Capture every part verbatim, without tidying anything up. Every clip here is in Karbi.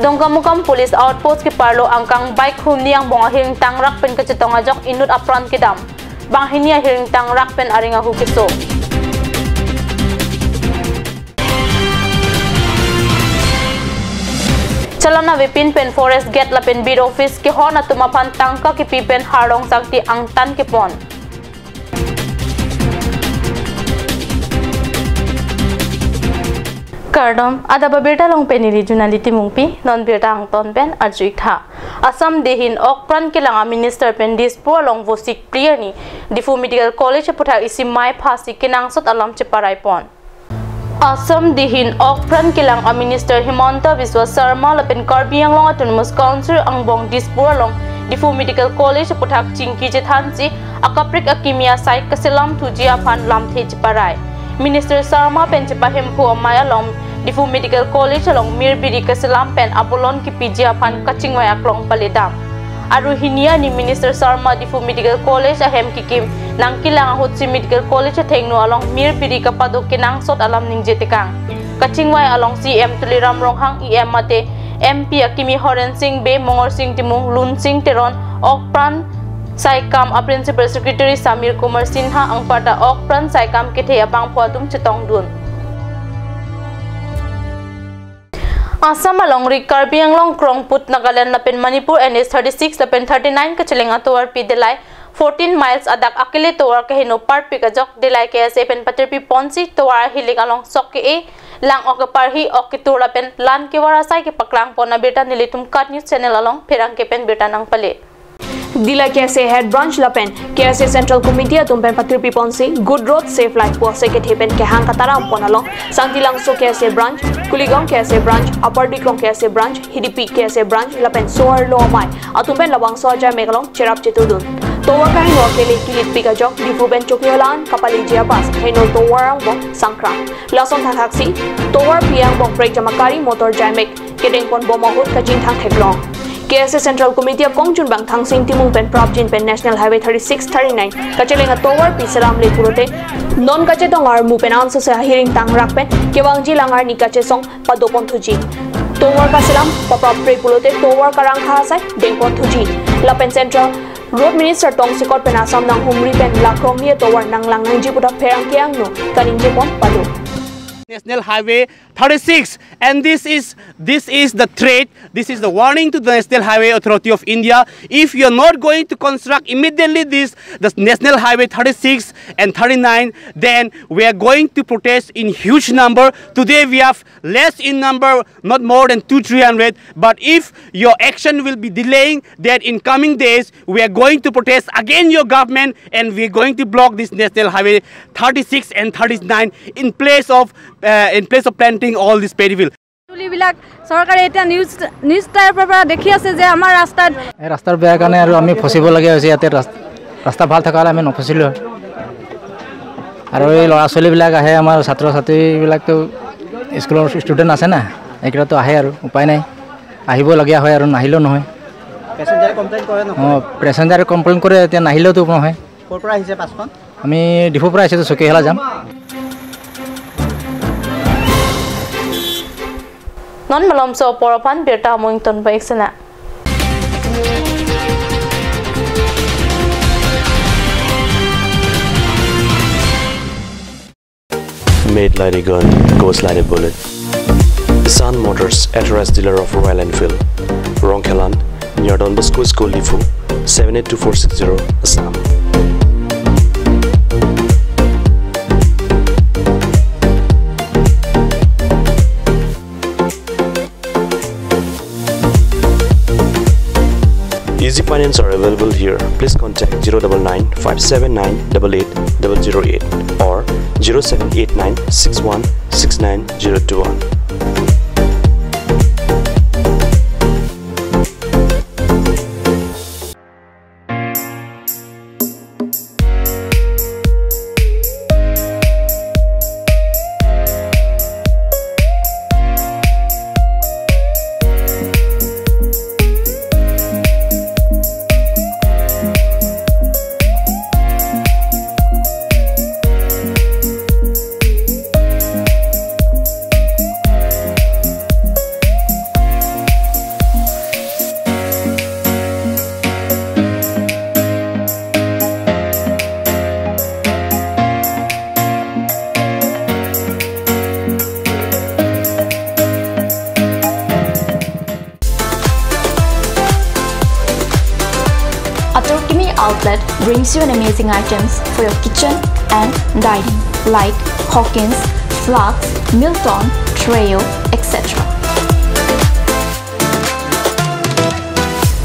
Dongkamukam Police Outpost keparlo angkang bike humni angbong ahireng tangrak pen kachetong ajok inut apran kedam. Banghini ahireng tangrak pen areng ahu keso. Chalana avepin pen Forest Gate lapen Beat Office kehon atum aphan tangka kepi pen harlong sangti angtan kepon. Kardom, adap abirta along pen neli Junali Timungpi, non birta angton pen arju-ik tha. Assam dihin okpran kelang a Minister pen Dispur along Vosik Priya ni Diphu Medical College aputhak isi mei phasi kenangsot alam cheparai pon. Assam dihin okpran kelang a Minister Himanta Biswa Sarma lapen Karbi Anglong Autonomous Council angbong Dispur along Diphu Medical College aputhak chingki chethansi akaprek akimi asai kaselam thuji aphan lamthe cheparai. Minister Sarma pen chepahemphu amei along Diphu Medical College along mir biri kaselam pen abolon kepiji aphan kachingvai aklong paledam. Aru hini arni Minister Sarma Diphu Medical College ahem kekim nangkelang ahutsi Medical College athengno along mir biri kapado kenangsot alam ningje tekang. Kachingvai alongsi M Tuliram Ronghang E M mate M P akimi Horen Sing Bey, Mongorsing Timung, Lunsing Teron, okpran saikam a Principal Secretary Samir Kumar Sinha anparta okpran saikam kethe abangphu atum chetongdun. Assam alongri Karbi Anglong krongput Nagaland lapen Manipur N H thirty-six lapen thirty-nine kacheleng atovarpi Dillai fourteen miles adak akele tovar kaheno parpik ajok Dillai K S A pen patirpi ponsi tovar ahilik along sok ke-e, lang ok keparhi, ok ketur lapen lan kevar asai kepaklang pon abirta nelitum KAT News Channel along pherangke pen birta nangpale. Dillai K S A Head Branch lapen K S A Central Committee atum pen patirpi ponsi Good Road Save Life pu asai kethe pen kehang kataram pon along Santilangso K S A Branch, Kuligong K S A Branch, Upper Dikrong K S A Branch, Hidipi K S A Branch lapen so-arlo amei atum pen labangso ajaimek along cherap chetudun. Tovar kaheno akele kilitpik ajok Diphu pen Chokihola an kapaleji a-bus heno tovar angbong sangkrang. Lason thakhaksi tovarpi angbong prekjam akari motor jaimek kedeng pon bom ahut kachingthang theklong. K S A Central Committee akongchunbang Thangsing Timung pen prapjin pen National Highway thirty-six, thirty-nine kacheleng atovarpi selamle pulote non kachetong armu pen ansose ahiring tangrak pen kevangji lang arni kachesong padopon thuji. Tovar kaselam paprapre pulote tovar karangkha asai dengpon thuji. Lapen Central Road Minister tongsekot pen Assam nanghumri pen lakrongni atovar nanglang nangji pu ta pherangke angno kaningje pon pado. National Highway thirty-six, and this is, this is the threat, this is the warning to the National Highway Authority of India. If you are not going to construct immediately this, the National Highway thirty-six and thirty-nine, then we are going to protest in huge number. Today we have less in number, not more than two, three hundred. But if your action will be delaying, then in coming days, we are going to protest against your government and we are going to block this National Highway thirty-six and thirty-nine in place of, uh, in place of planting all this paddy field. তুলিবিলাক চৰকাৰে এতিয়া news, news টাইপৰ পৰা দেখি আছে যে আমাৰ ৰাস্তাত এই ৰাস্তাৰ বেয়া কাৰণে আৰু আমি ফচিবলগীয়া হৈছে ইয়াতে। ৰাস্ত-, ৰাস্তা ভাল থকা হ'লে আমি নফচিলো হয়। আৰু এই ল'ৰা ছোৱালীবিলাক আহে, আমাৰ ছাত্ৰ ছাত্ৰীবিলাকতো স্কুলৰ ষ্টুডেণ্ট আছে না, এইকেইটাতো আহে আৰু উপায় নাই, আহিবলগীয়া হয় আৰু নাহিলেও নহয়। পেচেঞ্জাৰে কমপ্লেইন কৰে নকৰে? অ, পেচেঞ্জাৰে কমপ্লেইন কৰে, এতিয়া নাহিলেওতো নহয়। ক'ৰ পৰা আহিছে বাছখন? আমি ডিফুৰ পৰা আহিছোঁ, চকীহোলা যাম। Non malomso apor aphan birta amung ingtonpo-ik sena. Made like a gun, goes like a bullet. Sun Motors, authorized dealer of Royal Enfield. Rongkhelan, near Don Bosco School, Diphu, seven eight two four six zero, Assam. Easy Finance are available here. Please contact zero double nine five seven nine double eight double zero eight or zero seven eight nine six one six nine zero two one. Outlet brings you an amazing items for your kitchen and dining, like Hawkins, flasks, Milton, Treo, et cetera.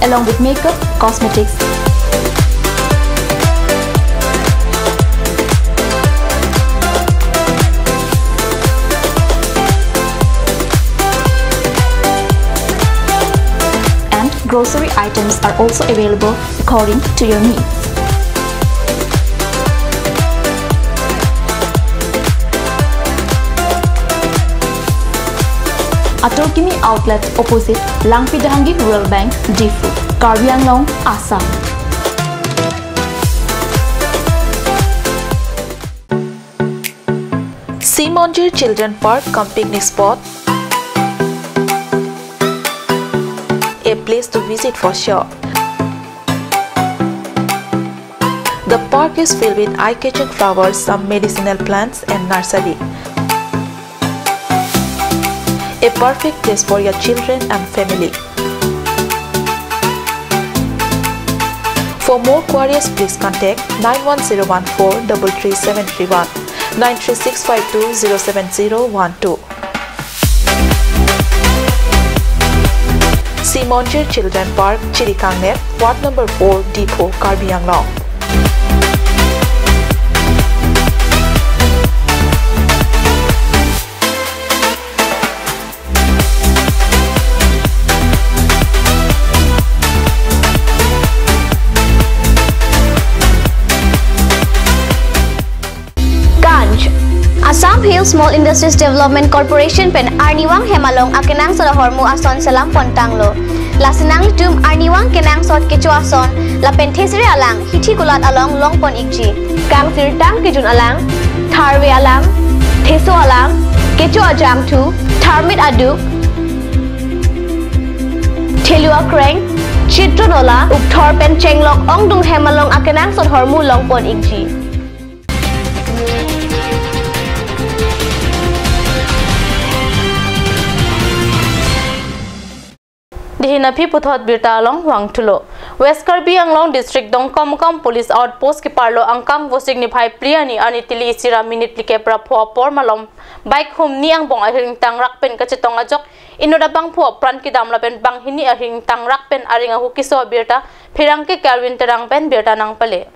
Along with makeup, cosmetics, and grocery items are also available according to your needs. Atur Kimi Outlet, opposite Langpi Dehangi Rural Bank, Diphu, Karbi Anglong, Assam. Sea Monjir Children Park cum picnic spot, a place to visit for sure. The park is filled with eye-catching flowers, some medicinal plants, and nursery. A perfect place for your children and family. For more queries, please contact nine one zero one four double three seven three one, nine three six five two zero seven zero one two. Sea Monjir Children Park, Chirikangner, Ward number four, Diphu, Karbi Anglong. Ganj. Assam Hill Small Industries Development Corporation pen arnivang hem along akenangsot ahormu ason selam pontanglo. Lasi nanglitum arnivang kenangsot kecho ason lapen thesere alang hithi kulat along longpon ikji. Kangsirtang kejun alang, tharve alang, theso alang, kecho ajangthu, tharmit aduk, thelu akreng, chitron ola, ukthor pen chenglok ongdung hem along akenangsot ahormu longpon ikji. Dei hin aphi puthot birta along vangthulo. West Karbi Anglong District Dongkamukam Police Outpost keparlo angkang Vosik niphai phli arni arni tili isi ra minute phlikep ra pho apor malom bike humni angbong ahir ingtangrak pen kachetong ajok inut abangphu apran kedam lapen banghini ahir ingtangrak pen areng ahu keso abirta pherangke Kelvin Terang pen birta nangpale.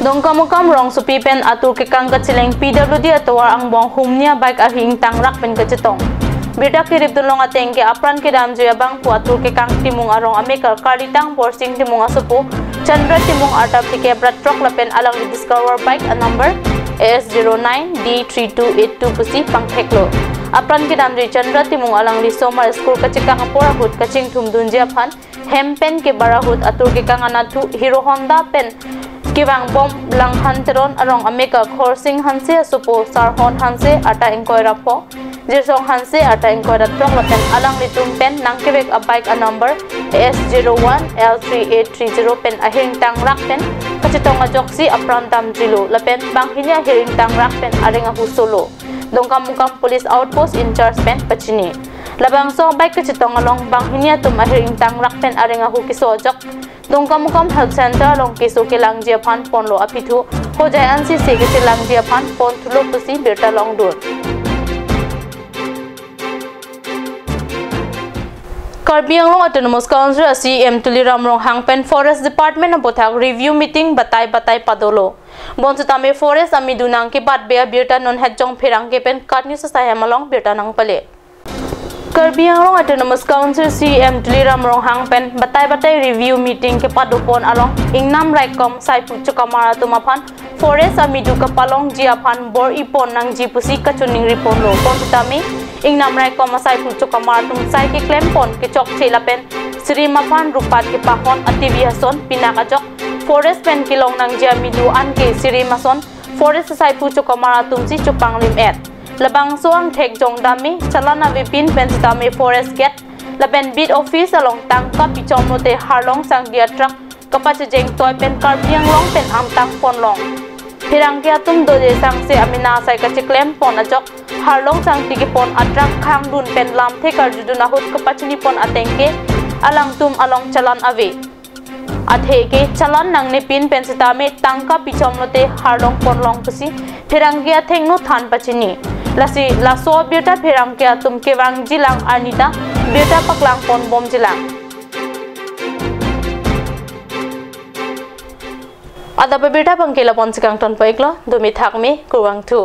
Dongkamukam rongsopi pen atur kekang kacheleng P W D atovar angbong humni abike ahir ingtangrak pen kachetong. Birta keripdunlong ateng ke apran kedamji abangphu atur kekang Timung arong amekar Karlitang Borsing Timung asopo Chandra Timung arta phlikep ra throk lapen alangli Discover bike a number A S zero nine D three two eight two pusi pangtheklo. Apran kedamji Chandra Timung alangli somar school kachekak apor ahut kachingthumdunji aphan hem pen kebar ahut atur kekang anatthu Hero Honda pen kevangbom Langhan Teron arong amekar Khorsing Hanse asopo Sarhon Hanse arta ingkoi ra pho, Jirsong Hanse arta ingkoi ra throk lapen alanglitum pen nangkevek abike a number A S zero one L three eight three zero pen ahir ingtangrak pen kachetong ajoksi apran damjilo lapen banghini ahir ingtangrak pen areng ahu solo. Dongkamukam Police Outpost in-charge pen pachini. Labangso abike kachetong along banghini atum ahir ingtangrak pen areng ahu keso ajok Dongkamukam Health Center along keso kelangji aphan ponlo apithu Hojai ansi se kachelangji aphan ponthulo pusi birta longdun. Karbi Anglong Autonomous Council a C E M Tuliram Ronghang pen Forest Department aputhak review meeting batai batai padolo. Bonsitame Forest amidu nangkebatbe abirta non hetjong pherangke pen KAT News asai hem along birta nangpale. Karbi Anglong Autonomous Council C E M Tuliram Ronghang pen batai batai review meeting kepadopon along ingnam raikom saiphu chokamar atum aphan Forest amidu kapalongji aphan bor-ipon nangji pusi kachiningriponlo. Bonsitame ingnam raikom asaiphu chokamar atum sai keklempon kechokche lapen sirim aphan rupat kepahon ativi ason pinak ajok Forest pen kelong nangji amidu anke sirim ason Forest asaiphu chokamar atumsi chopanglim-et. Labangso angthek jongdame chalana avepin pen sitame Forest Gate lapen Beat Office along tangka pichom lote Harlong Sangdi a-truck kapachejeng toi pen Karbi Anglong pen angtang ponlong. Pherangke atum doje sangse amena asai kacheklempon ajok Harlong Sangdi kepon a-truck khangdun pen lamthe karjudun ahut kapachinipon ateng ke alangtum along chalan ave. Athe ke challan nangnepin pen sitame tangka pichom lote harlong ponlong pusi pherangke athengno than pachini. Lasi laso abirta pherangke atum kevangjilang arnita birta paklang ponbomjilang. Adap abirta abangke la-an si kangton po-iklo, do me thak me, kurvangthu.